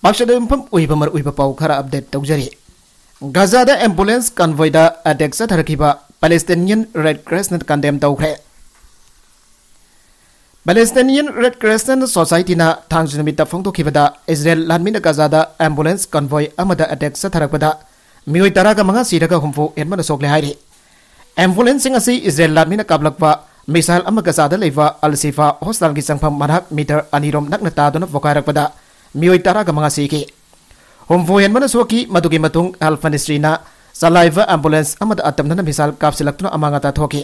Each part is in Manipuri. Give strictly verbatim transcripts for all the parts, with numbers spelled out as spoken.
ꯄꯥꯛꯆꯗ ꯌꯨꯝꯐꯝ ꯑꯣꯏꯕ ꯃꯔꯨꯑꯣꯏꯕ ꯄꯥꯎ ꯈꯔ ꯑꯞꯗꯦꯠ ꯇꯧꯖꯔꯤ꯫ ꯒꯥꯖꯥꯗ ꯑꯦꯝꯕꯨꯂꯦꯟꯁ ꯀꯟꯚꯣꯏꯗ ꯑꯦꯇꯦꯛ ꯆꯠꯊꯔꯛꯈꯤꯕ ꯄꯦꯂꯦꯁꯇꯤꯅꯤꯌꯟ ꯔꯦꯗ ꯀ꯭ꯔꯦꯁꯅ ꯀꯟꯗꯦꯝ ꯇꯧꯈ꯭ꯔꯦ꯫ ꯄꯦꯂꯦꯁꯇꯤꯅꯤꯌꯟ ꯔꯦꯗ ꯀ꯭ꯔꯦꯁꯅꯦꯟ ꯁꯣꯁꯥꯏꯇꯤꯅ ꯊꯥꯡꯖ ꯅꯨꯃꯤꯠꯇ ꯐꯣꯡꯗꯣꯛꯈꯤꯕꯗ, ꯏꯖꯔꯦꯜ ꯂꯥꯟꯃꯤꯅ ꯒꯥꯖꯥꯗ ꯑꯦꯝꯕꯨꯂꯦꯟꯁ ꯀꯟꯚꯣꯏ ꯑꯃꯗ ꯑꯦꯇꯦꯛ ꯆꯠꯊꯔꯛꯄꯗ ꯃꯤꯑꯣꯏ ꯇꯔꯥꯒ ꯃꯉꯥ ꯁꯤꯔꯒ ꯍꯨꯝꯐꯨ ꯍꯦꯟꯕꯅ ꯁꯣꯛꯂꯦ ꯍꯥꯏꯔꯤ꯫ ꯑꯦꯝꯕꯨꯂꯦꯟꯁꯁꯤꯡ ꯑꯁꯤ ꯏꯖꯔꯦꯜ ꯂꯥꯟꯃꯤꯅ ꯀꯥꯞꯂꯛꯄ ꯃꯤꯁꯥꯏꯜ ꯑꯃ ꯒꯥꯖꯥꯗ ꯂꯩꯕ ꯑꯜ ꯁꯤꯐꯥ ꯍꯣꯁꯄꯤꯇꯥꯜꯒꯤ ꯆꯪꯐꯝ ꯃꯅꯥꯛ ꯃꯤꯇꯔ ꯑꯅꯤꯔꯣꯝ ꯅꯛꯅ ꯇꯥꯗꯨꯅ ꯄꯣꯈꯥꯏꯔꯛꯄꯗ ꯃꯤꯑꯣꯏ ꯇꯔꯥꯒ ꯃꯉꯥ ꯁꯤꯈꯤ꯫ ꯍꯨꯝꯐꯨ ꯍꯦꯟꯕꯅ ꯁꯣꯛꯈꯤ꯫ ꯃꯗꯨꯒꯤ ꯃꯇꯨꯡ ꯍꯦꯜꯊ ꯃꯤꯅꯤꯁꯇ꯭ꯔꯤꯅ ꯆꯂꯥꯏꯕ ꯑꯦꯝꯕꯨꯂꯦꯟꯁ ꯑꯃꯗ ꯑꯇꯝꯅꯅ ꯃꯤꯁꯥꯏꯜ ꯀꯥꯞꯁꯤꯜꯂꯛꯇꯨꯅ ꯑꯃꯥꯡ ꯑꯇꯥ ꯊꯣꯛꯈꯤ꯫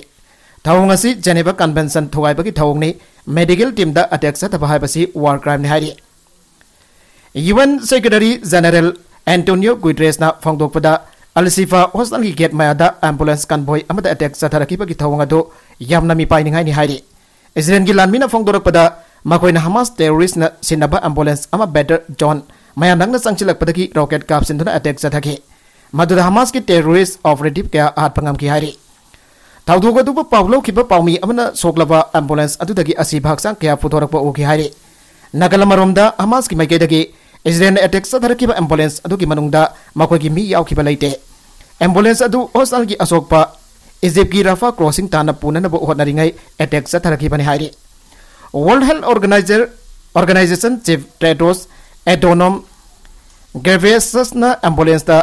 ꯊꯧꯑꯣꯡ ꯑꯁꯤ ꯖꯦꯅꯦꯚꯥ ꯀꯟꯚꯦꯟꯁꯟ ꯊꯨꯒꯥꯏꯕꯒꯤ ꯊꯧꯑꯣꯡꯅꯤ꯫ ꯃꯦꯗꯤꯀꯦꯜ ꯇꯤꯝꯗ ꯑꯦꯇꯦꯛ ꯆꯠꯊꯕ ꯍꯥꯏꯕꯁꯤ ꯋꯥꯔ ꯀ꯭ꯔꯥꯏꯝꯅꯤ ꯍꯥꯏꯔꯤ꯫ U N secretary general Antonio ꯒꯨꯏꯇ꯭ꯔꯦꯁꯅ ꯐꯣꯡꯗꯣꯛꯄꯗ, ꯑꯜ ꯁꯤꯐꯥ ꯍꯣꯁꯄꯤꯇꯥꯜꯒꯤ ꯒꯦꯠ ꯃꯌꯥꯗ ꯑꯦꯝꯕꯨꯂꯦꯟꯁ ꯀꯟꯚꯣꯏ ꯑꯃꯗ ꯑꯦꯇꯦꯛ ꯆꯠꯊꯔꯛꯈꯤꯕꯒꯤ ꯊꯧꯑꯣꯡ ꯑꯗꯨ ꯌꯥꯝꯅ ꯃꯤꯄꯥꯏꯅꯤꯡꯉꯥꯏꯅꯤ ꯍꯥꯏꯔꯤ꯫ ꯏꯖꯔꯦꯜꯒꯤ ꯂꯥꯟꯃꯤꯅ ꯐꯣꯡꯗꯣꯔꯛꯄꯗ, ꯃꯈꯣꯏꯅ ꯍꯃꯥꯁ ꯇꯦꯔꯣꯔꯤꯁꯅ ꯁꯤꯟꯅꯕ ꯑꯦꯝꯕꯨꯂꯦꯟꯁ ꯑꯃ ꯕꯦꯗꯔ ꯖꯣꯟ ꯃꯌꯥ ꯅꯛꯅ ꯆꯪꯁꯤꯜꯂꯛꯄꯗꯒꯤ ꯔꯣꯀꯦꯠ ꯀꯥꯞꯁꯤꯟꯗꯨꯅ ꯑꯦꯇꯦꯛ ꯆꯠꯊꯈꯤ꯫ ꯃꯗꯨꯗ ꯍꯃꯥꯁꯀꯤ ꯇꯦꯔꯣꯔꯤꯁ ꯑꯣꯄꯔꯦꯇꯤꯚ ꯀꯌꯥ ꯍꯥꯠꯄ ꯉꯝꯈꯤ ꯍꯥꯏꯔꯤ꯫ ꯊꯧꯗꯣꯛ ꯑꯗꯨꯕꯨ ꯄꯥꯎ ꯂꯧꯈꯤꯕ ꯄꯥꯎꯃꯤ ꯑꯃꯅ ꯁꯣꯛꯂꯕ ꯑꯦꯝꯕꯨꯂꯦꯟꯁ ꯑꯗꯨꯗꯒꯤ ꯑꯁꯤꯕ ꯍꯛꯆꯥꯡ ꯀꯌꯥ ꯄꯨꯊꯣꯔꯛꯄ ꯎꯈꯤ ꯍꯥꯏꯔꯤ꯫ ꯅꯥꯀꯜ ꯑꯃꯔꯣꯝꯗ, ꯍꯃꯥꯁꯀꯤ ꯃꯥꯏꯀꯩꯗꯒꯤ ꯏꯖꯔꯦꯜꯅ ꯑꯦꯇꯦꯛ ꯆꯠꯊꯔꯛꯈꯤꯕ ꯑꯦꯝꯕꯨꯂꯦꯟꯁ ꯑꯗꯨꯒꯤ ꯃꯅꯨꯡꯗ ꯃꯈꯣꯏꯒꯤ ꯃꯤ ꯌꯥꯎꯈꯤꯕ ꯂꯩꯇꯦ꯫ ꯑꯦꯝꯕꯨꯂꯦꯟꯁ ꯑꯗꯨ ꯍꯣꯁꯄꯤꯇꯥꯜꯒꯤ ꯑꯁꯣꯛꯄ ꯏꯖꯤꯞꯀꯤ ꯔꯥꯐꯥ ꯀ꯭ꯔꯣꯁꯤꯡ ꯇꯥꯟꯅ ꯄꯨꯅꯅꯕ ꯍꯣꯠꯅꯔꯤꯉꯩ ꯑꯦꯇꯦꯛ ꯆꯠꯊꯔꯛꯈꯤꯕꯅꯤ ꯍꯥꯏꯔꯤ꯫ World health organiser, organisation chief ꯇꯦꯗ꯭ꯔꯣꯁ ꯑꯦꯗꯣꯅꯣꯝ ꯒꯦꯕ꯭ꯔꯦꯁꯁꯅ ꯑꯦꯝꯕꯨꯂꯦꯟꯁꯇ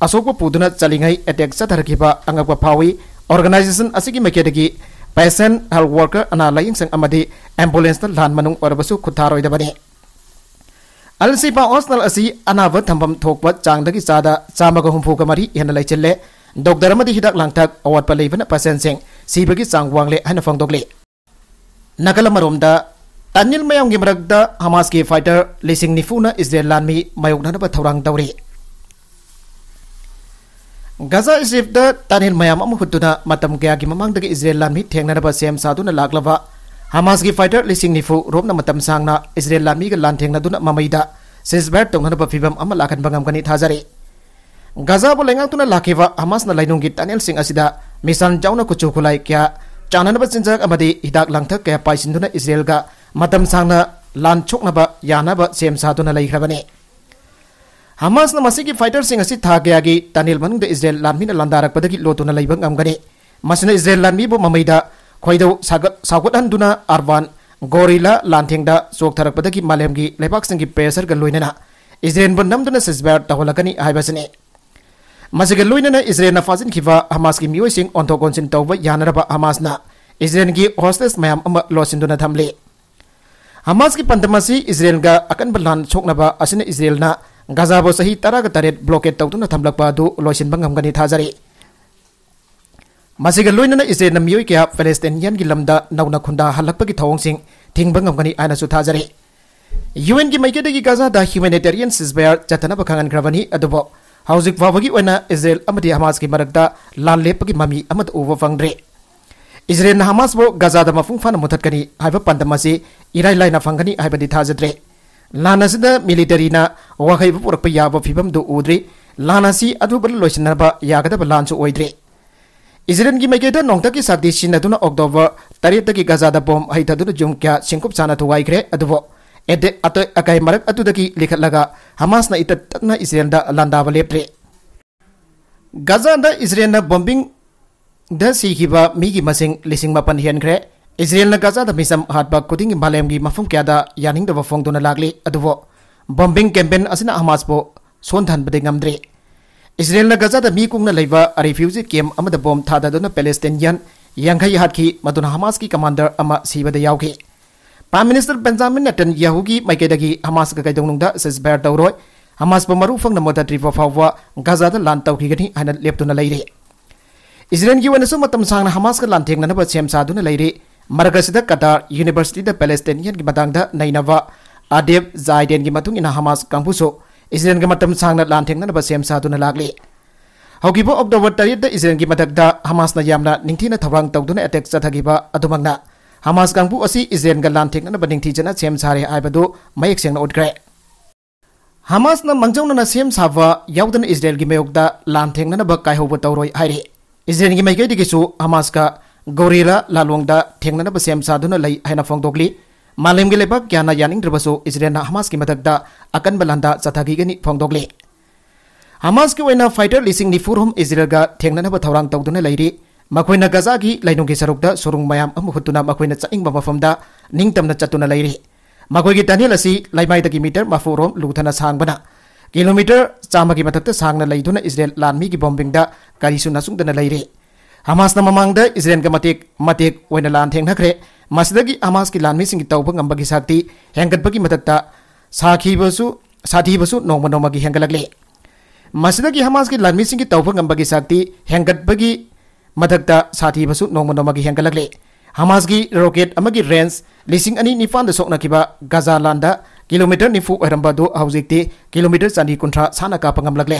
ꯑꯁꯣꯛꯄ ꯄꯨꯗꯨꯅ ꯆꯠꯂꯤꯉꯩ ꯑꯦꯇꯦꯛ ꯆꯠꯊꯔꯛꯈꯤꯕ ꯑꯉꯛꯄ ꯐꯥꯎꯏ꯫ ꯑꯣꯔꯒꯅꯥꯏꯖꯦꯁꯟ ꯑꯁꯤꯒꯤ ꯃꯥꯏꯀꯩꯗꯒꯤ ꯄꯦꯁꯦꯟꯠ, ꯍꯦꯜꯊ ꯋꯥꯔꯀꯔ, ꯑꯅꯥ ꯂꯥꯌꯦꯡꯁꯪ ꯑꯃꯗꯤ ꯑꯦꯝꯕꯨꯂꯦꯟꯁꯇ ꯂꯥꯟ ꯃꯅꯨꯡ ꯑꯣꯏꯔꯕꯁꯨ ꯈꯨꯠꯊꯥꯔꯣꯏꯗꯕꯅꯤ꯫ ꯑꯜ ꯁꯤꯐꯥ ꯍꯣꯁꯄꯤꯇꯥꯜ ꯑꯁꯤ ꯑꯅꯥꯕ ꯊꯝꯐꯝ ꯊꯣꯛꯄ ꯆꯥꯡꯗꯒꯤ ꯆꯥꯗ ꯆꯥꯝꯃꯒ ꯍꯨꯝꯐꯨꯒ ꯃꯔꯤ ꯍꯦꯟꯅ ꯂꯩꯁꯤꯜꯂꯦ꯫ ꯗꯣꯛꯇꯔ ꯑꯃꯗꯤ ꯍꯤꯗꯥꯛ ꯂꯥꯡꯊꯛ ꯑꯋꯥꯠꯄ ꯂꯩꯕꯅ ꯄꯦꯁꯦꯟꯠꯁꯤꯡ ꯁꯤꯕꯒꯤ ꯆꯥꯡ ꯋꯥꯡꯂꯦ ꯍꯥꯏꯅ ꯐꯣꯡꯗꯣꯛꯂꯤ꯫ ꯅꯥꯀꯜ ꯑꯃꯔꯣꯝꯗ, ꯇꯥꯃꯤꯜ ꯃꯌꯥꯝꯒꯤ ꯃꯔꯛꯇ ꯍꯃꯥꯁꯀꯤ ꯐꯥꯏꯇꯔ ꯂꯤꯁꯤꯡ ꯅꯤꯐꯨꯅ ꯏꯖꯔꯦꯜ ꯂꯥꯟꯃꯤ ꯃꯥꯌꯣꯛꯅꯅꯕ ꯊꯧꯔꯥꯡ ꯇꯧꯔꯤ꯫ ꯒꯥꯖꯥ ꯏꯁꯇ꯭ꯔꯤꯞꯇ ꯇꯅꯦꯜ ꯃꯌꯥꯝ ꯑꯃ ꯍꯨꯠꯇꯨꯅ ꯃꯇꯝ ꯀꯌꯥꯒꯤ ꯃꯃꯥꯡꯗꯒꯤ ꯏꯖꯔꯦꯜ ꯂꯥꯟꯃꯤ ꯊꯦꯡꯅꯅꯕ ꯁꯦꯝ ꯁꯥꯗꯨꯅ ꯂꯥꯛꯂꯕ ꯍꯃꯥꯁꯀꯤ ꯐꯥꯏꯇꯔ ꯂꯤꯁꯤꯡ ꯅꯤꯐꯨ ꯔꯣꯝꯅ ꯃꯇꯝ ꯁꯥꯡꯅ ꯏꯖꯔꯦꯜ ꯂꯥꯟꯃꯤꯒ ꯂꯥꯟꯊꯦꯡꯅꯗꯨꯅ ꯃꯃꯩꯗ ꯁꯤꯖꯐꯥꯌꯔ ꯇꯧꯅꯅꯕ ꯐꯤꯚꯝ ꯑꯃ ꯂꯥꯛꯍꯟꯕ ꯉꯝꯒꯅꯤ ꯊꯥꯖꯔꯤ꯫ ꯒꯥꯖꯥꯕꯨ ꯂꯩꯉꯥꯛꯇꯨꯅ ꯂꯥꯛꯈꯤꯕ ꯍꯃꯥꯁꯅ ꯂꯩꯅꯨꯡꯒꯤ ꯇꯅꯦꯜꯁꯤꯡ ꯑꯁꯤꯗ ꯃꯤꯁꯥꯏꯜ ꯌꯥꯎꯅ ꯀꯨꯆꯨ ꯈꯨꯠꯂꯥꯏ ꯀꯌꯥ, ꯆꯥꯅꯅꯕ ꯆꯤꯟꯖꯥꯛ ꯑꯃꯗꯤ ꯍꯤꯗꯥꯛ ꯂꯥꯡꯊꯛ ꯀꯌꯥ ꯄꯥꯏꯁꯤꯟꯗꯨꯅ ꯏꯖꯔꯦꯜꯒ ꯃꯇꯝ ꯁꯥꯡꯅ ꯂꯥꯟ ꯁꯣꯛꯅꯕ ꯌꯥꯅꯕ ꯁꯦꯝ ꯁꯥꯗꯨꯅ ꯂꯩꯈ꯭ꯔꯕꯅꯤ꯫ ꯍꯃꯥꯁꯅ ꯃꯁꯤꯒꯤ ꯐꯥꯏꯇꯔꯁꯤꯡ ꯑꯁꯤ ꯊꯥ ꯀꯌꯥꯒꯤ ꯇꯅꯦꯜ ꯃꯅꯨꯡꯗ ꯏꯖꯔꯦꯜ ꯂꯥꯟꯃꯤꯅ ꯂꯥꯟꯗꯥꯔꯛꯄꯗꯒꯤ ꯂꯣꯠꯇꯨꯅ ꯂꯩꯕ ꯉꯝꯒꯅꯤ꯫ ꯃꯁꯤꯅ ꯏꯖꯔꯦꯜ ꯂꯥꯟꯃꯤꯕꯨ ꯃꯃꯩꯗ ꯈꯣꯏꯗꯧ ꯁꯥꯒꯠ-, ꯁꯥꯎꯒꯠꯍꯟꯗꯨꯅ ꯑꯥꯔꯕꯥꯟ, ꯒꯣꯔꯤꯂꯥ ꯂꯥꯟꯊꯦꯡꯗ ꯆꯣꯛꯊꯔꯛꯄꯗꯒꯤ ꯃꯥꯂꯦꯝꯒꯤ ꯂꯩꯕꯥꯛꯁꯤꯡꯒꯤ ꯄ꯭ꯔꯦꯁꯔꯒ ꯂꯣꯏꯅꯅ ꯏꯖꯔꯦꯜꯕꯨ ꯅꯝꯗꯨꯅ ꯁꯤꯖꯐꯥꯌꯔ ꯇꯧꯍꯜꯂꯛꯀꯅꯤ ꯍꯥꯏꯕꯁꯤꯅꯤ꯫ ꯃꯁꯤꯒ ꯂꯣꯏꯅꯅ ꯏꯖꯔꯦꯜꯅ ꯐꯥꯖꯤꯟꯈꯤꯕ ꯍꯃꯥꯁꯀꯤ ꯃꯤꯑꯣꯏꯁꯤꯡ ꯑꯣꯟꯊꯣꯛ ꯑꯣꯟꯁꯤꯟ ꯇꯧꯕ ꯌꯥꯅꯅꯕ ꯍꯃꯥꯁꯅ ꯏꯖꯔꯦꯜꯒꯤ ꯍꯣꯁꯇꯦꯖ ꯃꯌꯥꯝ ꯑꯃ ꯂꯣꯠꯁꯤꯟꯗꯨꯅ ꯊꯝꯂꯤ꯫ ꯍꯃꯥꯁꯀꯤ ꯄꯥꯟꯗꯝ ꯑꯁꯤ ꯏꯖꯔꯦꯜꯒ ꯑꯀꯟꯕ ꯂꯥꯟ ꯁꯣꯛꯅꯕ ꯑꯁꯤꯅ ꯏꯖꯔꯦꯜꯅ ꯒꯥꯖꯥꯕꯨ ꯆꯍꯤ ꯇꯔꯥꯒ ꯇꯔꯦꯠ ꯕ꯭ꯂꯣꯀꯦꯠ ꯇꯧꯗꯨꯅ ꯊꯝꯂꯛꯄ ꯑꯗꯨ ꯂꯣꯏꯁꯤꯟꯕ ꯉꯝꯒꯅꯤ ꯊꯥꯖꯔꯤ꯫ ꯃꯁꯤꯒ ꯂꯣꯏꯅꯅ ꯏꯖꯔꯦꯜꯅ ꯃꯤꯑꯣꯏ ꯀꯌꯥ ꯄꯦꯂꯦꯁꯇꯥꯏꯅꯤꯌꯟꯒꯤ ꯂꯝꯗ ꯅꯧꯅ ꯈꯨꯟꯗꯥꯍꯜꯂꯛꯄꯒꯤ ꯊꯧꯑꯣꯡꯁꯤꯡ ꯊꯤꯡꯕ ꯉꯝꯒꯅꯤ ꯍꯥꯏꯅꯁꯨ ꯊꯥꯖꯔꯤ꯫ ꯌꯨ ꯑꯦꯟꯒꯤ ꯃꯥꯏꯀꯩꯗꯒꯤ ꯒꯥꯖꯥꯗ ꯍ꯭ꯌꯨꯃꯦꯅꯤꯇꯦꯔꯤꯌꯟ ꯁꯤꯖꯐꯥꯌꯔ ꯆꯠꯊꯅꯕ ꯈꯪꯍꯟꯈ꯭ꯔꯕꯅꯤ, ꯑꯗꯨꯕꯨ ꯍꯧꯖꯤꯛ ꯐꯥꯎꯕꯒꯤ ꯑꯣꯏꯅ ꯏꯖꯔꯦꯜ ꯑꯃꯗꯤ ꯍꯃꯥꯁꯀꯤ ꯃꯔꯛꯇ ꯂꯥꯟ ꯂꯦꯞꯄꯒꯤ ꯃꯃꯤ ꯑꯃꯠꯇ ꯎꯕ ꯐꯪꯗ꯭ꯔꯤ꯫ ꯏꯖꯔꯦꯜꯅ ꯍꯃꯥꯁꯄꯨ ꯒꯥꯖꯥꯗ ꯃꯄꯨꯡ ꯐꯥꯅ ꯃꯨꯊꯠꯀꯅꯤ ꯍꯥꯏꯕ ꯄꯥꯟꯗꯝ ꯑꯁꯤ ꯏꯔꯥꯏ ꯂꯥꯏꯅ ꯐꯪꯒꯅꯤ ꯍꯥꯏꯕꯗꯤ ꯊꯥꯖꯗ꯭ꯔꯦ꯫ ꯂꯥꯟ ꯑꯁꯤꯗ ꯃꯤꯂꯤꯇꯔꯤꯅ ꯋꯥꯈꯩꯕ ꯄꯨꯔꯛꯄ ꯌꯥꯕ ꯐꯤꯕꯝꯗꯨ ꯎꯗ꯭ꯔꯤ꯫ ꯂꯥꯟ ꯑꯁꯤ ꯑꯊꯨꯕꯗ ꯂꯣꯏꯁꯤꯟꯅꯕ ꯌꯥꯒꯗꯕ ꯂꯥꯟꯁꯨ ꯑꯣꯏꯗ꯭ꯔꯤ꯫ ꯏꯖꯔꯦꯜꯒꯤ ꯃꯥꯏꯀꯩꯗ ꯅꯣꯡꯊꯛꯀꯤ ꯁꯛꯇꯤ ꯁꯤꯖꯤꯟꯅꯗꯨꯅ ꯑꯣꯛꯇꯣꯕꯔ ꯇꯔꯦꯠꯇꯒꯤ ꯒꯥꯖꯥꯗ ꯕꯣꯝ ꯍꯩꯊꯗꯨꯅ ꯌꯨꯝ ꯀꯌꯥ ꯁꯤꯡꯀꯨꯞ ꯆꯥꯅ ꯊꯨꯒꯥꯏꯈ꯭ꯔꯦ, ꯑꯗꯨꯕꯨ ꯑꯇꯩ ꯑꯀꯥꯏ ꯃꯔꯛ ꯑꯗꯨꯗꯒꯤ ꯂꯤꯈꯠꯂꯒ ꯍꯃꯥꯁꯅ ꯏꯇꯠ ꯇꯠꯅ ꯏꯖꯔꯦꯜꯗ ꯂꯥꯟꯗꯥꯕ ꯂꯦꯞꯇ꯭ꯔꯤ꯫ ꯒꯥꯖꯥꯗ ꯏꯖꯔꯦꯜꯅ ꯕꯣꯝꯕꯤꯡꯗ ꯁꯤꯈꯤꯕ ꯃꯤꯒꯤ ꯃꯁꯤꯡ ꯂꯤꯁꯤꯡ ꯃꯥꯄꯟ ꯍꯦꯟꯈ꯭ꯔꯦ꯫ ꯏꯖꯔꯦꯜꯅ ꯒꯥꯖꯥꯗ ꯃꯤꯆꯝ ꯍꯥꯠꯄ ꯈꯨꯗꯤꯡꯒꯤ ꯃꯥꯂꯦꯝꯒꯤ ꯃꯐꯝ ꯀꯌꯥꯗ ꯌꯥꯅꯤꯡꯗꯕ ꯐꯣꯡꯗꯨꯅ ꯂꯥꯛꯂꯤ, ꯑꯗꯨꯕꯨ ꯕꯣꯝꯕꯤꯡ ꯀꯦꯝꯄꯦꯟ ꯑꯁꯤꯅ ꯍꯃꯥꯁꯄꯨ ꯁꯣꯟꯊꯍꯟꯕꯗꯤ ꯉꯝꯗ꯭ꯔꯤ꯫ ꯏꯖꯔꯦꯜꯅ ꯒꯥꯖꯥꯗ ꯃꯤ ꯀꯨꯡꯅ ꯂꯩꯕ ꯔꯤꯐ꯭ꯌꯨꯖꯤ ꯀꯦꯝ ꯑꯃꯗ ꯕꯣꯝ ꯊꯥꯗꯗꯨꯅ ꯄꯦꯂꯦꯁꯇꯤꯅꯤꯌꯟ ꯌꯥꯡꯈꯩ ꯍꯥꯠꯈꯤ, ꯃꯗꯨꯅ ꯍꯃꯥꯁꯀꯤ ꯀꯃꯥꯟꯗꯔ ꯑꯃ ꯁꯤꯕꯗ ꯌꯥꯎꯈꯤ꯫ ꯄ꯭ꯔꯥꯏꯝ ꯃꯤꯅꯤꯁꯇꯔ ꯕꯦꯟꯖꯥꯃꯤꯟ ꯅꯦꯇꯟꯌꯥꯍꯨꯒꯤ ꯃꯥꯏꯀꯩꯗꯒꯤ ꯍꯃꯥꯁꯀ ꯀꯩꯗꯧꯅꯨꯡꯗ ꯁꯤꯖꯐꯥꯌꯔ ꯇꯧꯔꯣꯏ, ꯍꯃꯥꯁꯄꯨ ꯃꯔꯨ ꯐꯪꯅ ꯃꯨꯊꯠꯇ꯭ꯔꯤꯕ ꯐꯥꯎꯕ ꯒꯥꯖꯥꯗ ꯂꯥꯟ ꯇꯧꯈꯤꯒꯅꯤ ꯍꯥꯏꯅ ꯂꯦꯞꯇꯨꯅ ꯂꯩꯔꯤ꯫ ꯏꯖꯔꯦꯜꯒꯤ ꯑꯣꯏꯅꯁꯨ ꯃꯇꯝ ꯁꯥꯡꯅ ꯍꯃꯥꯁꯀ ꯂꯥꯟꯊꯦꯡꯅꯅꯕ ꯁꯦꯝ ꯁꯥꯗꯨꯅ ꯂꯩꯔꯤ꯫ ꯃꯔꯛ ꯑꯁꯤꯗ ꯀꯇꯥꯔ ꯌꯨꯅꯤꯚꯔꯁꯤꯇꯤꯗ ꯄꯦꯂꯦꯁꯇꯤꯅꯤꯌꯟꯒꯤ ꯃꯇꯥꯡꯗ ꯅꯩꯅꯕ ꯑꯗꯦꯕ ꯖꯥꯏꯗꯦꯟꯒꯤ ꯃꯇꯨꯡ ꯏꯟꯅ ꯍꯃꯥꯁ ꯀꯥꯡꯕꯨꯁꯨ ꯏꯖꯔꯦꯜꯒ ꯃꯇꯝ ꯁꯥꯡꯅ ꯂꯥꯟꯊꯦꯡꯅꯅꯕ ꯁꯦꯝ ꯁꯥꯗꯨꯅ ꯂꯥꯛꯂꯤ꯫ ꯍꯧꯈꯤꯕ ꯑꯣꯛꯇꯣꯕꯔ ꯇꯔꯦꯠꯇ ꯏꯖꯔꯦꯜꯒꯤ ꯃꯊꯛꯇ ꯍꯃꯥꯁꯅ ꯌꯥꯝꯅ ꯅꯤꯡꯊꯤꯅ ꯊꯧꯔꯥꯡ ꯇꯧꯗꯨꯅ ꯑꯦꯇꯦꯛ ꯆꯠꯊꯈꯤꯕ ꯑꯗꯨꯃꯛꯅ ꯍꯃꯥꯁ ꯀꯥꯡꯕꯨ ꯑꯁꯤ ꯏꯖꯔꯦꯜꯒ ꯂꯥꯟꯊꯦꯡꯅꯅꯕ ꯅꯤꯡꯊꯤꯖꯅ ꯁꯦꯝ ꯁꯥꯔꯦ ꯍꯥꯏꯕꯗꯨ ꯃꯌꯦꯛ ꯁꯦꯡꯅ ꯎꯠꯈ꯭ꯔꯦ꯫ ꯍꯃꯥꯁꯅ ꯃꯥꯡꯖꯧꯅꯅ ꯁꯦꯝ ꯁꯥꯕ ꯌꯥꯎꯗꯅ ꯏꯖꯔꯦꯜꯒꯤ ꯃꯥꯌꯣꯛꯇ ꯂꯥꯟ ꯊꯦꯡꯅꯅꯕ ꯀꯥꯏꯍꯧꯕ ꯇꯧꯔꯣꯏ ꯍꯥꯏꯔꯤ꯫ ꯏꯖꯔꯦꯜꯒꯤ ꯃꯥꯏꯀꯩꯗꯒꯤꯁꯨ ꯍꯃꯥꯁꯀ ꯒꯣꯔꯤꯂꯥ ꯂꯥꯂꯣꯡꯗ ꯊꯦꯡꯅꯅꯕ ꯁꯦꯝ ꯁꯥꯗꯨꯅ ꯂꯩ ꯍꯥꯏꯅ ꯐꯣꯡꯗꯣꯛꯂꯤ꯫ ꯃꯥꯂꯦꯝꯒꯤ ꯂꯩꯕꯥꯛ ꯀꯌꯥꯅ ꯌꯥꯅꯤꯡꯗ꯭ꯔꯕꯁꯨ ꯏꯖꯔꯦꯜꯅ ꯍꯃꯥꯁꯀꯤ ꯃꯊꯛꯇ ꯑꯀꯟꯕ ꯂꯥꯟꯗꯥ ꯆꯠꯊꯈꯤꯒꯅꯤ ꯐꯣꯡꯗꯣꯛꯂꯤ꯫ ꯍꯃꯥꯁꯀꯤ ꯑꯣꯏꯅ fighter ꯂꯤꯁꯤꯡ ꯅꯤꯐꯨ ꯍꯨꯝ ꯏꯖꯔꯦꯜꯒ ꯊꯦꯡꯅꯅꯕ ꯊꯧꯔꯥꯡ ꯇꯧꯗꯨꯅ ꯂꯩꯔꯤ꯫ ꯃꯈꯣꯏꯅ ꯒꯖꯥꯒꯤ ꯂꯩꯅꯨꯡꯒꯤ ꯁꯔꯨꯛꯇ ꯁꯨꯔꯨꯡ ꯃꯌꯥꯝ ꯑꯃ ꯍꯨꯠꯇꯨꯅ ꯃꯈꯣꯏꯅ ꯆꯠꯅꯤꯡꯕ ꯃꯐꯝꯗ ꯅꯤꯡꯇꯝꯅ ꯆꯠꯇꯨꯅ ꯂꯩꯔꯤ꯫ ꯃꯈꯣꯏꯒꯤ tunnel ꯑꯁꯤ ꯂꯩꯃꯥꯏꯗꯒꯤ meter ꯃꯔꯤꯐꯨ ꯔꯣꯝ ꯂꯨꯊꯅ ꯁꯥꯡꯕꯅ kilometre ꯆꯥꯝꯃꯒꯤ ꯃꯊꯛꯇ ꯁꯥꯡꯅ ꯂꯩꯗꯨꯅ ꯏꯖꯔꯦꯜ ꯂꯥꯟꯃꯤꯒꯤ bombingꯗ ꯀꯔꯤꯁꯨ ꯅꯆꯨꯡꯗꯅ ꯂꯩꯔꯤ꯫ ꯍꯃꯥꯁꯅ ꯃꯃꯥꯡꯗ ꯏꯖꯔꯦꯜꯒ ꯃꯇꯦꯛ ꯃꯇꯦꯛ ꯑꯣꯏꯅ ꯂꯥꯟ ꯊꯦꯡꯅꯈ꯭ꯔꯦ꯫ ꯃꯁꯤꯗꯒꯤ ꯍꯃꯥꯁꯀꯤ ꯂꯥꯟꯃꯤꯁꯤꯡꯒꯤ ꯇꯧꯕ ꯉꯝꯕꯒꯤ ꯁꯛꯇꯤ ꯍꯦꯟꯒꯠꯄꯒꯤ ꯃꯊꯛꯇ ꯁꯥꯈꯤꯕꯁꯨ, ꯁꯥꯊꯤꯕꯁꯨ ꯅꯣꯡꯃ ꯅꯣꯡꯃꯒꯤ ꯍꯦꯟꯒꯠꯂꯛꯂꯤ꯫ ꯃꯁꯤꯗꯒꯤ ꯍꯃꯥꯁꯀꯤ ꯂꯥꯟꯃꯤꯁꯤꯡꯒꯤ ꯇꯧꯕ ꯉꯝꯕꯒꯤ ꯁꯛꯇꯤ ꯍꯦꯟꯒꯠꯄꯒꯤ ꯃꯊꯛꯇ ꯁꯥꯊꯤꯕꯁꯨ ꯅꯣꯡꯃ ꯅꯣꯡꯃꯒꯤ ꯍꯦꯟꯒꯠꯂꯛꯂꯤ꯫ ꯍꯃꯥꯁꯀꯤ rocket ꯑꯃꯒꯤ range ꯂꯤꯁꯤꯡ ꯑꯅꯤ ꯅꯤꯄꯥꯟꯗ ꯁꯣꯛꯅꯈꯤꯕ ꯒꯖꯥ ꯂꯥꯟꯗ kilometre ꯅꯤꯐꯨ ꯑꯣꯏꯔꯝꯕ ꯑꯗꯨ ꯍꯧꯖꯤꯛꯇꯤ kilometre ꯆꯅꯤ ꯀꯨꯟꯊ꯭ꯔꯥ ꯁꯥꯟꯅ ꯀꯥꯞꯄ ꯉꯝꯂꯛꯂꯦ꯫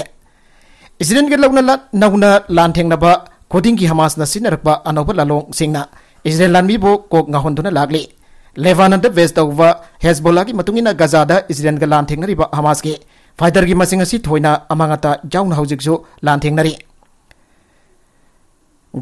ꯏꯖꯔꯦꯜꯒ ꯂꯧꯅ ꯂꯥ-, ꯅꯧꯅ ꯂꯥꯟ ꯊꯦꯡꯅꯕ ꯈꯨꯗꯤꯡꯒꯤ ꯍꯃꯥꯁꯅ ꯁꯤꯖꯤꯟꯅꯔꯛꯄ ꯑꯅꯧꯕ ꯂꯥꯂꯣꯡꯁꯤꯡꯅ ꯏꯖꯔꯦꯜ ꯂꯥꯟꯃꯤꯕꯨ ꯀꯣꯛ ꯉꯥꯎꯍꯟꯗꯨꯅ ꯂꯥꯛꯂꯤ꯫ ꯂꯦꯕꯥꯅꯟꯗ base ꯇꯧꯕ ꯍꯦꯖꯕꯣꯂꯥꯒꯤ ꯃꯇꯨꯡ ꯏꯟꯅ ꯒꯖꯥꯗ ꯏꯖꯔꯦꯜꯒ ꯂꯥꯟ ꯊꯦꯡꯅꯔꯤꯕ ꯍꯃꯥꯁꯀꯤ fighterꯒꯤ ꯃꯁꯤꯡ ꯑꯁꯤ ꯊꯣꯏꯅ ꯑꯃꯥꯡ ꯑꯇꯥ ꯌꯥꯎꯅ ꯍꯧꯖꯤꯛꯁꯨ ꯂꯥꯟ ꯊꯦꯡꯅꯔꯤ꯫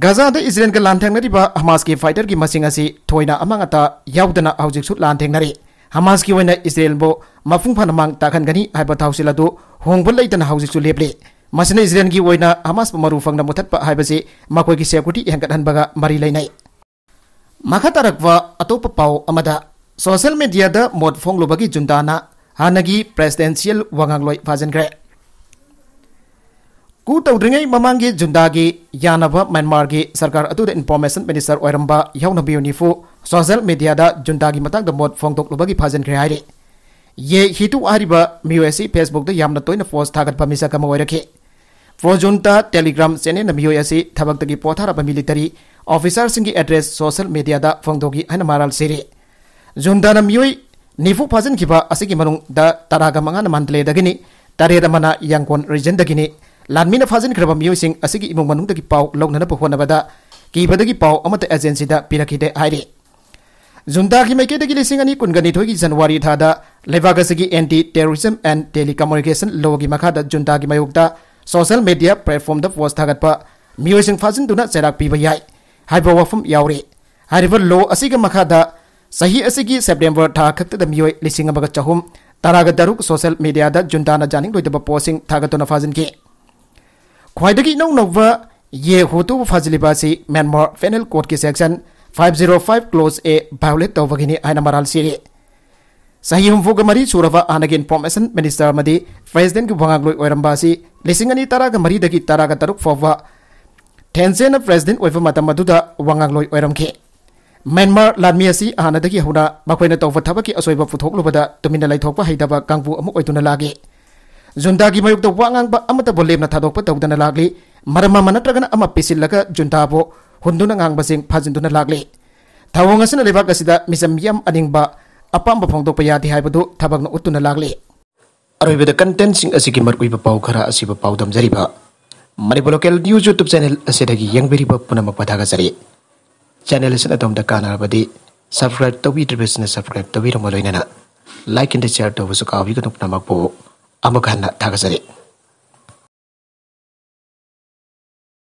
ꯒꯖꯥꯗ ꯏꯖꯔꯦꯜꯒ ꯂꯥꯟ ꯊꯦꯡꯅꯔꯤꯕ ꯍꯃꯥꯁꯀꯤ fighterꯒꯤ ꯃꯁꯤꯡ ꯑꯁꯤ ꯊꯣꯏꯅ ꯑꯃꯥꯡ ꯑꯇꯥ ꯌꯥꯎꯗꯅ ꯍꯧꯖꯤꯛꯁꯨ ꯂꯥꯟ ꯊꯦꯡꯅꯔꯤ꯫ ꯍꯃꯥꯁꯀꯤ ꯑꯣꯏꯅ ꯏꯖꯔꯦꯜꯕꯨ ꯃꯄꯨꯡ ꯐꯥꯅ ꯃꯥꯡ ꯇꯥꯛꯍꯟꯒꯅꯤ ꯍꯥꯏꯕ ꯊꯧꯁꯤꯜ ꯑꯗꯨ ꯍꯣꯡꯕ ꯂꯩꯇꯅ ꯍꯧꯖꯤꯛꯁꯨ ꯂꯦꯞꯂꯤ꯫ ꯃꯁꯤꯅ ꯏꯖꯔꯦꯜꯒꯤ ꯑꯣꯏꯅ ꯍꯃꯥꯁꯄꯨ ꯃꯔꯨ ꯐꯪꯅ ꯃꯨꯊꯠꯄ ꯍꯥꯏꯕꯁꯤ ꯃꯈꯣꯏꯒꯤ security ꯍꯦꯟꯒꯠꯍꯟꯕꯒ ꯃꯔꯤ ꯂꯩꯅꯩ꯫ ꯃꯈꯥ ꯇꯥꯔꯛꯄ ꯑꯇꯣꯞꯄ ꯄꯥꯎ ꯑꯃꯗ, social mediaꯗ ꯃꯣꯠ ꯐꯣꯡꯂꯨꯕꯒꯤ ꯖꯨꯟꯇꯥꯅ ꯍꯥꯟꯅꯒꯤ presidential ꯋꯥꯉꯥꯡꯂꯣꯏ ꯐꯥꯖꯤꯟꯈ꯭ꯔꯦ꯫ Coup ꯇꯧꯗ꯭ꯔꯤꯉꯩ ꯃꯃꯥꯡꯒꯤ ꯖꯨꯟꯇꯥꯒꯤ ꯌꯥꯅꯕ ꯃ꯭ꯌꯥꯟꯃꯥꯔꯒꯤ ꯁꯔꯀꯥꯔ ꯑꯗꯨꯗ information minister ꯑꯣꯏꯔꯝꯕ ꯌꯥꯎꯅ ꯃꯤꯑꯣꯏ ꯅꯤꯐꯨ social mediaꯗ ꯖꯨꯟꯇꯥꯒꯤ ꯃꯇꯥꯡꯗ ꯃꯣꯠ ꯐꯣꯡꯗꯣꯛꯂꯨꯕꯒꯤ ꯐꯥꯖꯤꯟꯈ꯭ꯔꯦ ꯍꯥꯏꯔꯤ꯫ ꯌꯦ ꯍꯤꯇꯨ ꯍꯥꯏꯔꯤꯕ ꯃꯤꯑꯣꯏ ꯑꯁꯤ Facebookꯇ ꯌꯥꯝꯅ ꯇꯣꯏꯅ post ꯊꯥꯒꯠꯄ ꯃꯤꯁꯛ ꯑꯃ ꯑꯣꯏꯔꯛꯈꯤ꯫ Pro Junta Telegram channelꯅ ꯃꯤꯑꯣꯏ ꯑꯁꯤ ꯊꯕꯛꯇꯒꯤ ꯄꯣꯊꯥꯔꯕ military officerꯁꯤꯡꯒꯤ address social mediaꯗ ꯐꯣꯡꯗꯣꯛꯈꯤ ꯍꯥꯏꯅ ꯃꯔꯥꯜ ꯁꯤꯔꯤ꯫ ꯖꯨꯟꯇꯥꯅ ꯃꯤꯑꯣꯏ ꯅꯤꯐꯨ ꯐꯥꯖꯤꯟꯈꯤꯕ ꯑꯁꯤꯒꯤ ꯃꯅꯨꯡꯗ ꯇꯔꯥꯒ ꯃꯉꯥꯅ ꯃꯥꯟꯗꯂꯦꯗꯒꯤꯅꯤ, ꯇꯔꯦꯠ ꯑꯃꯅ ꯌꯥꯡꯒꯣꯟ regionꯗꯒꯤꯅꯤ꯫ ꯂꯥꯟꯃꯤꯅ ꯐꯥꯖꯤꯟꯈ꯭ꯔꯕ ꯃꯤꯑꯣꯏꯁꯤꯡ ꯑꯁꯤꯒꯤ ꯏꯃꯨꯡ ꯃꯅꯨꯡꯗꯒꯤ ꯄꯥꯎ ꯂꯧꯅꯅꯕ ꯍꯣꯠꯅꯕꯗ ꯀꯤꯕꯗꯒꯤ ꯄꯥꯎ ꯑꯃꯠꯇ agencyꯗ ꯄꯤꯔꯛꯈꯤꯗꯦ ꯍꯥꯏꯔꯤ꯫ ꯖꯨꯟꯇꯥꯒꯤ ꯃꯥꯏꯀꯩꯗꯒꯤ ꯂꯤꯁꯤꯡ ꯑꯅꯤ ꯀꯨꯟꯒ ꯅꯤꯊꯣꯏꯒꯤ January ꯊꯥꯗ ꯂꯩꯕꯥꯛ ꯑꯁꯤꯒꯤ Anti-Terrorism and Telecommunication Lawꯒꯤ ꯃꯈꯥꯗ ꯖꯨꯟꯇꯥꯒꯤ ꯃꯥꯌꯣꯛꯇ social media platformꯗ post ꯊꯥꯒꯠꯄ ꯃꯤꯑꯣꯏꯁꯤꯡ ꯐꯥꯖꯤꯟꯗꯨꯅ ꯆꯩꯔꯥꯛ ꯄꯤꯕ ꯌꯥꯏ ꯍꯥꯏꯕ ꯋꯥꯐꯝ ꯌꯥꯎꯔꯤ꯫ ꯍꯥꯏꯔꯤꯕ law ꯑꯁꯤꯒꯤ ꯃꯈꯥꯗ ꯆꯍꯤ ꯑꯁꯤꯒꯤ ꯁꯦꯞꯇꯦꯝꯕꯔ ꯊꯥ ꯈꯛꯇꯗ ꯃꯤꯑꯣꯏ ꯂꯤꯁꯤꯡ ꯑꯃꯒ ꯆꯍꯨꯝ ꯇꯔꯥꯒ ꯇꯔꯨꯛ ꯁꯣꯁꯤꯌꯦꯜ ꯃꯤꯗꯤꯌꯥꯗ ꯖꯨꯟꯇꯥꯅ ꯌꯥꯅꯤꯡꯂꯣꯏꯗꯕ ꯄꯣꯁꯁꯤꯡ ꯊꯥꯒꯠꯇꯨꯅ ꯐꯥꯖꯤꯟꯈꯤ꯫ ꯈ꯭ꯋꯥꯏꯗꯒꯤ ꯏꯅꯧ ꯅꯧꯕ ꯌꯦ ꯍꯨꯇꯨ ꯐꯥꯖꯤꯜꯂꯤꯕ ꯑꯁꯤ ꯃ꯭ꯌꯥꯟꯃꯥꯔ ꯄꯦꯅꯦꯜ ꯀꯣꯗꯀꯤ section five zero five clause A violate ꯇꯧꯕꯒꯤꯅꯤ ꯍꯥꯏꯅ ꯃꯔꯥꯜ ꯁꯤꯔꯤ꯫ ꯆꯍꯤ ꯍꯨꯝꯐꯨꯒ ꯃꯔꯤ ꯁꯨꯔꯕ ꯍꯥꯟꯅꯒꯤ ꯏꯟꯐꯣꯔꯃꯦꯁꯟ ꯃꯤꯅꯤꯁꯇꯔ ꯑꯃꯗꯤ ꯄ꯭ꯔꯦꯁꯤꯗꯦꯟꯒꯤ ꯋꯥꯉꯥꯡꯂꯣꯏ ꯑꯣꯏꯔꯝꯕ ꯑꯁꯤ ꯂꯤꯁꯤꯡ ꯑꯅꯤ ꯇꯔꯥꯒ ꯃꯔꯤꯗꯒꯤ ꯇꯔꯥꯒ ꯇꯔꯨꯛ ꯐꯥꯎꯕ ꯊꯦꯟꯁꯦꯅ ꯄ꯭ꯔꯦꯁꯤꯗꯦꯟ ꯑꯣꯏꯕ ꯃꯇꯝ ꯑꯗꯨꯗ ꯋꯥꯉꯥꯡꯂꯣꯏ ꯑꯣꯏꯔꯝꯈꯤ꯫ ꯃ꯭ꯌꯥꯟꯃꯥꯔ ꯂꯥꯟꯃꯤ ꯑꯁꯤ ꯍꯥꯟꯅꯗꯒꯤ ꯍꯧꯅ ꯃꯈꯣꯏꯅ ꯇꯧꯕ ꯊꯕꯛꯀꯤ ꯑꯁꯣꯏꯕ ꯄꯨꯊꯣꯛꯂꯨꯕꯗ ꯇꯨꯃꯤꯟꯅ ꯂꯩꯊꯣꯛꯄ ꯍꯩꯇꯕ ꯀꯥꯡꯕꯨ ꯑꯃ ꯑꯣꯏꯗꯨꯅ ꯂꯥꯛꯂꯤ꯫ ꯖꯨꯟꯇꯥꯒꯤ ꯃꯥꯌꯣꯛꯇ ꯋꯥ ꯉꯥꯡꯕ ꯑꯃꯠꯇꯕꯨ ꯂꯦꯝꯅ ꯊꯥꯗꯣꯛꯄ ꯇꯧꯗꯅ ꯂꯥꯛꯂꯤ꯫ ꯃꯔꯝ ꯑꯃ ꯅꯠꯇ꯭ꯔꯒꯅ ꯑꯃ ꯄꯤꯁꯤꯜꯂꯒ ꯖꯨꯟꯇꯥꯕꯨ ꯍꯨꯟꯗꯨꯅ ꯉꯥꯡꯕꯁꯤꯡ ꯐꯥꯖꯤꯟꯗꯨꯅ ꯂꯥꯛꯂꯤ꯫ ꯊꯧꯑꯣꯡ ꯑꯁꯤꯅ ꯂꯩꯕꯥꯛ ꯑꯁꯤꯗ ꯃꯤꯆꯝ ꯃꯤꯌꯥꯝ ꯑꯅꯤꯡꯕ ꯑꯄꯥꯝꯕ ꯐꯣꯡꯗꯣꯛꯄ ꯌꯥꯗꯦ ꯍꯥꯏꯕꯗꯨ ꯊꯕꯛꯅ ꯎꯠꯇꯨꯅ ꯂꯥꯛꯂꯤ꯫ ꯑꯔꯣꯏꯕꯗ ꯀꯟꯇꯦꯟꯁꯤꯡ ꯑꯁꯤꯒꯤ ꯃꯔꯨꯑꯣꯏꯕ ꯄꯥꯎ ꯈꯔ ꯑꯁꯤꯕꯨ ꯄꯥꯎꯗꯝꯖꯔꯤꯕ Manipur local news YouTube channel ꯑꯁꯤꯗꯒꯤ ꯌꯦꯡꯕꯤꯔꯤꯕ ꯄꯨꯝꯅꯃꯛꯄꯨ ꯊꯥꯒꯠꯆꯔꯤ꯫ ꯆꯦꯅꯦꯜ ꯑꯁꯤꯅ ꯑꯗꯣꯝꯗ ꯀꯥꯟꯅꯔꯕꯗꯤ ꯁꯕꯁꯀ꯭ꯔꯥꯏꯕ ꯇꯧꯕꯤꯗ꯭ꯔꯤꯕꯁꯤꯅ ꯁꯕꯁꯀ꯭ꯔꯥꯏꯕ ꯇꯧꯕꯤꯔꯝꯕ ꯂꯣꯏꯅꯅ ꯂꯥꯏꯛ ꯑꯦꯟ ꯁꯤꯌꯥꯔ ꯇꯧꯕꯁꯨ ꯀꯥꯎꯕꯤꯒꯅꯨ꯫ ꯄꯨꯝꯅꯃꯛꯄꯨ ꯑꯃꯨꯛ ꯍꯟꯅ ꯊꯥꯒꯠꯆꯔꯤ꯫